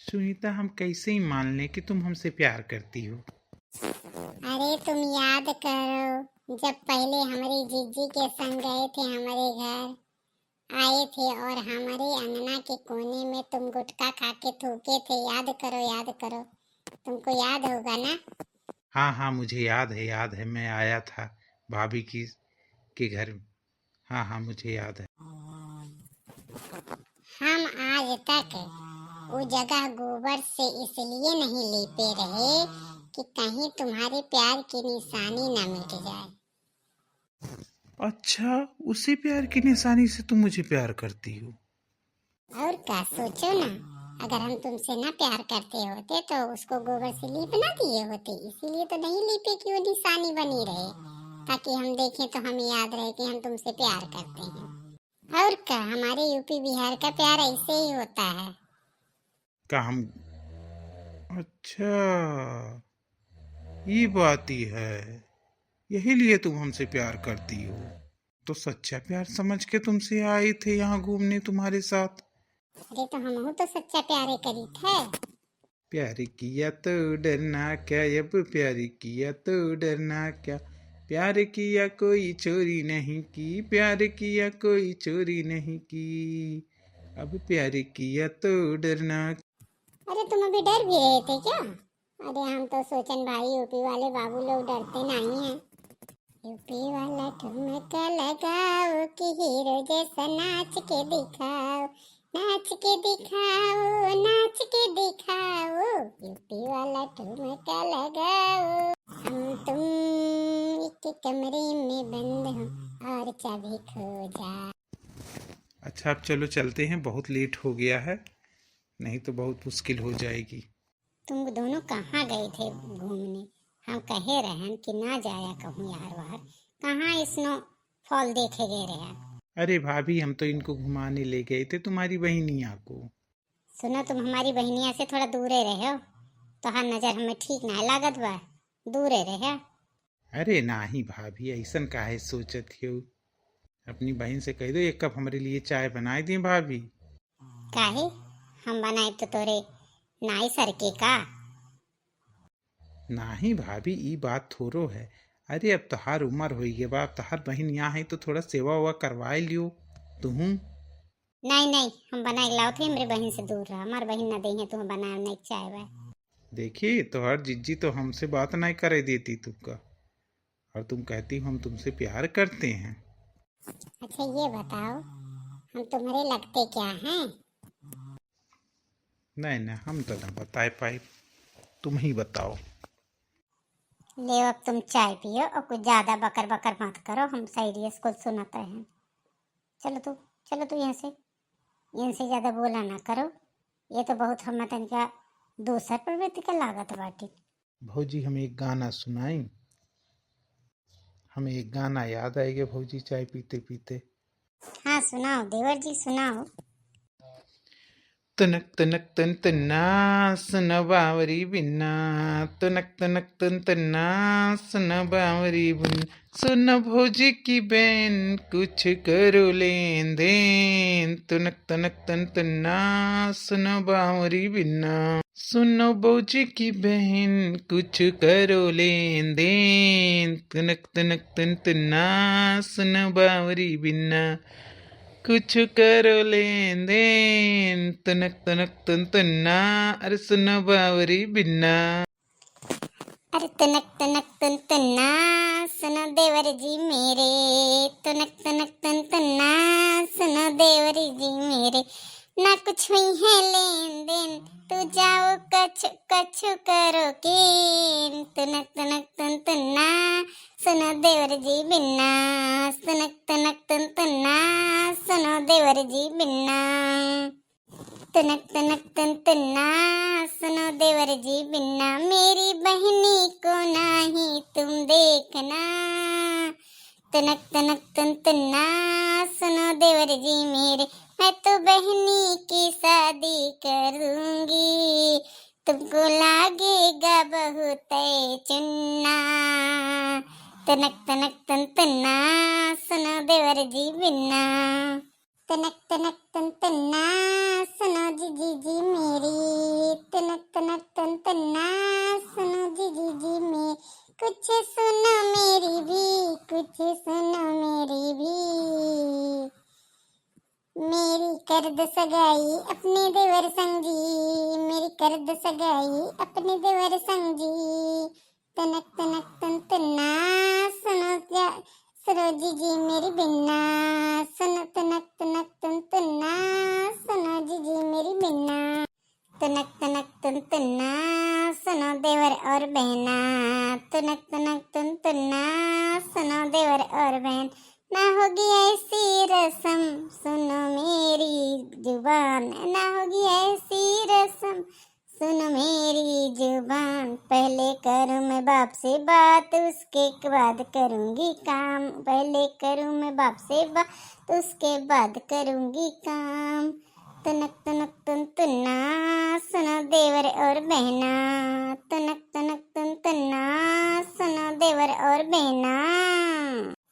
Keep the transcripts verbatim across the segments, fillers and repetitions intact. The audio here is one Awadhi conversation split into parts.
सुनीता, हम कैसे ही मान लें कि तुम हमसे प्यार करती हो? अरे, तुम याद करो, जब पहले हमारी जीजी के संग गए थे हमारे घर, आए थे और हमारे अंगना के कोने में तुम गुटखा खा के थूके थे। याद करो, याद करो, तुमको याद होगा ना? हाँ, हाँ, मुझे याद है, याद है, मैं आया था भाभी की, के घर। हाँ, हाँ, मुझे याद है। हम आज तक वो जगह गोबर से इसलिए नहीं लीपे रहे कि कहीं तुम्हारे प्यार की निशानी ना मिट जाए। अच्छा, उसी प्यार की निशानी से तुम मुझे प्यार करती हो? और का, सोचो ना, अगर हम तुमसे ना प्यार करते होते तो उसको गोबर से लीप ना दिए होते, इसीलिए तो नहीं लीपे कि वो निशानी बनी रहे, ताकि हम देखें तो हमें याद रहे कि हम तुमसे प्यार करते हैं। और का, हमारे यूपी बिहार का प्यार ऐसे ही होता है। का हम, अच्छा, ये बात ही है, यही लिए तुम हमसे प्यार करती हो। तो सच्चा प्यार समझ के तुमसे आए थे यहाँ घूमने तुम्हारे साथ। अरे, तो हमहू तो सच्चा प्यारे करी थे। प्यार किया तो डरना क्या, अब प्यार किया तो डरना क्या, प्यार किया कोई चोरी नहीं की, प्यार किया कोई चोरी नहीं की, अब प्यार किया तो डरना। अरे, तुम अभी डर भी रहे थे क्या? अरे, हम तो सोचन भाई, यूपी वाले बाबू लोग डरते नहीं हैं। यूपी वाला ठुमका लगाओ कि हीरो जैसा नाच के दिखाओ, नाच के दिखाओ, नाच के दिखाओ, यूपी वाला ठुमका लगाओ। हम तुम एक कमरे में बंद हो और चाबी खो जा। अच्छा, अब चलो चलते हैं, बहुत लेट हो गया है, नहीं तो बहुत मुश्किल हो जाएगी। तुम दोनों कहाँ गए थे घूमने? हम कहे रहन कि ना जाया कहूँ यार वार, कहाँ स्नोफॉल देखे गए रहे? अरे भाभी, हम तो इनको घुमाने ले गए थे, तुम्हारी बहनिया को। सुनो, तुम हमारी बहनिया से थोड़ा दूरे रहो, तोहार नजर हमें ठीक ना लागत बा, दूरे रहो। अरे नाही भाभी, ऐसन काहे सोचत हो? अपनी बहन से कह दो, एक कप हमारे लिए चाय बनाए दें भाभी। काहे? हम बनाए तो तोरे नाई सर के का? नाही भाभी, ई बात थोड़ो है। अरे, अब तोहार उम्र होई गए बा, अब तोहार बहन यहाँ है तो थोड़ा सेवा वेवा करवाए लियो तुहूँ। नहीं, नहीं, हम बनाए के लाओ थे, हमरे बहन से दूर रहा, हमार बहन ना देही तुम्हें बनाए नहीं चाय वाय। देखी, तोहार जिज्जी तो हमसे बात नहीं करे देती तुमका, और तुम कहती हो हम तुमसे प्यार करते हैं। अच्छा, ये बताओ, हम तुम्हारे लगते क्या हैं? नहीं, नहीं, हम तो ना बताए पाए, तुम ही बताओ। ले, अब तुम चाय पियो और कुछ ज्यादा बकर बकर मत करो, हम serious कुल सुनत हैं। चलो तू, चलो तू यहाँ से, इनसे ज्यादा बोला ना करो, ये तो बहुत हम तनिका दूसर प्रवृत्ति के लागत बाटी। भौजी, हम एक गाना सुनाई, हमें एक गाना याद आएगा भौजी, चाय पीते पीते। हाँ, सुनाओ देवर जी, सुनाओ। तुनक तुनक तुन तुन्ना, सुन बावरी बिन्ना। तुनक तुनक तुन तुन्ना, सुन बावरी बिन्ना। सुन भौजी की बहन, कुछ करो लेन देन। तुनक तुनक तुन तुन्ना, सुन बावरी बिन्ना। सुनो भौजी की बहन, कुछ करो लेन देन। तुनक तुनक तुन तुन्ना, सुनो बावरी बिन्ना। कुछ करो लेन देन। तुनक तुनक तुन तुन्ना, अरे सुनो बावरी बिन्ना। अरे तुनक तुनक तुन तुन्ना, सुनो देवर जी मेरे। तुनक तुनक तुन तुन्ना, सुनो देवर जी मेरे। ना कुछ हुई है लेन देन, तू जाओ कछु कछु करो केन। तुनक तुनक तुन तुन्ना, सुनो देवर जी बिन्ना। तुनक तुनक तुन तुन्ना, सुनो देवर जी बिन्ना। तुनक तुनक तुन तुन्ना, सुनो देवर जी बिन्ना। मेरी बहनी को नाही तुम देखना। तुनक तुनक तुन तुन्ना, सुनो देवर जी मेरे। मैं तो बहनी की शादी करूंगी, तुमको लागेगा बहुत चुन्ना। तुनक तुनक तुन तुन्ना, सुनो देवर जी बिन्ना। तुनक तुनक तुन तुन्ना, सुनो जीजी जी मेरी। कुछ सुनो मेरी भी, कुछ सुनो मेरी भी, मेरी कर दो सगाई अपने देवर संग जी, मेरी कर दो सगाई अपने देवर संग जी। तनक तनक तन तन्ना, सुनो जा, सुनो जीजी मेरी बिन्ना। सुनो तनक तनक तन तन्ना, सुनो जीजी मेरी बिन्ना। तनक तनक तन तन्ना, सुनो देवर और बहना। तनक तनक तन तन्ना, सुनो देवर और बहन। ना होगी ऐसी रस्म, सुनो मेरी जुबान, ना होगी ऐसी रस्म, सुनो मेरी जुबान। पहले करूँ मैं बाप से बात, उसके बाद करूँगी काम। पहले करूँ मैं बाप से बात, उसके बाद करूँगी काम। तनक तनक तन तन्ना, सुनो देवर और बहना। तनक तनक तन तन्ना, सुनो देवर और बहना।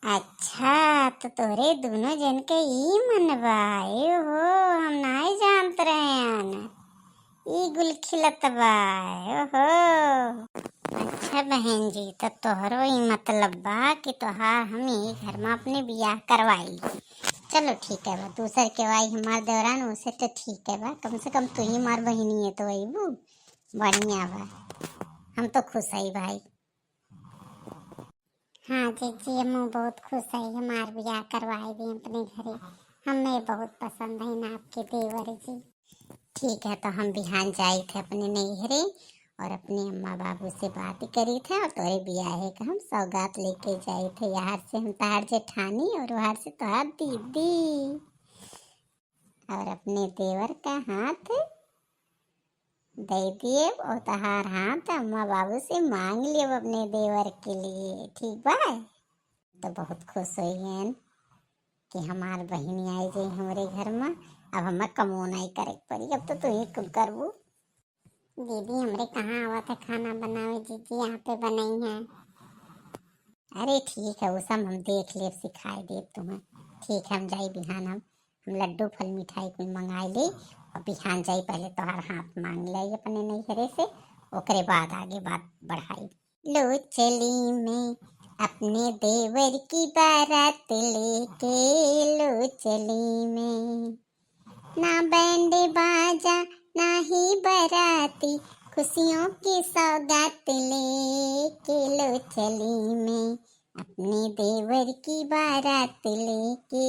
अच्छा, तो तोरे दोनों जन के ई मन बा? ए हो, हम नाई जानत रहे आन। ई गुल खिलत बा, ओहो। अच्छा बहन जी, तो तोहरो ई मतलब बा कि तोहार हम ई घर में अपने बियाह करवाई। चलो ठीक है बा, दूसर के वाई हमार देवरान, उसे तो ठीक है बा, कम से कम तू ही हमार बहिनी है तो अइबू, बढ़िया बा, हम तो खुश है भाई। हाँ जीजी, हम बहुत खुश है, हमार बियाह करवाए भी अपने घरे, हमें बहुत पसंद है ना आपके देवर जी। ठीक है, तो हम बिहान जाइत है अपने नैहरे और अपने अम्मा बाबू से बात करीत है और तोरे बियाहे का हम सौगात लेके जाइत है। यहाँ से हम तहार जेठानी और वहाँ से तोहार दीदी और अपने देवर का हाथ दे दिए और तहार हाथ अम्मा बाबू से मांग लियो अपने देवर के लिए, ठीक बा? तो बहुत खुश होइहन कि हमार बहिनी आई जाई हमरे घर में। अब हमें कमो नाई करे के पड़ी, अब तो तू ही कुल करबू। दीदी, हमरे कहाँ आवत है खाना बनावे, जीजी यहाँ पे बनाई है। अरे ठीक है, वो सब हम देख लेब, सिखाई देब तुम्हें। ठीक है, हम जाई बिहान, हम हम लड्डू फल मिठाई कुल मंगाई ले और बिहान जाई, पहले तोहार हाथ मांग ले अपने नैहरे से, ओकरे बाद आगे बात बढ़ाई। लो चली मैं अपने देवर की बारात लेके, लो चली मैं। ना बैंड बाजा ना ही बाराती, खुशियों की सौगात लेके लो चली मैं, अपने देवर की बारात लेके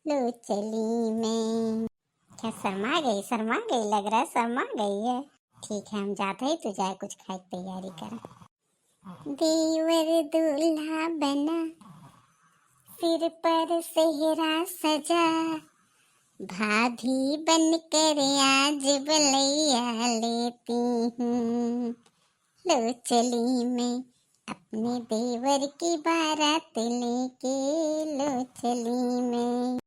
लो चली मैं। क्या शर्मा गई, शर्मा गई, लग रहा है शर्मा गई है। ठीक है, हम जाते हैं, तू जाए कुछ खाए की तैयारी कर। देवर दूल्हा बना, सिर पर सेहरा सजा, भाभी बनकर आज बलैया लेती हूँ। लो चली मैं अपने देवर की बारात लेके, लो चली मैं।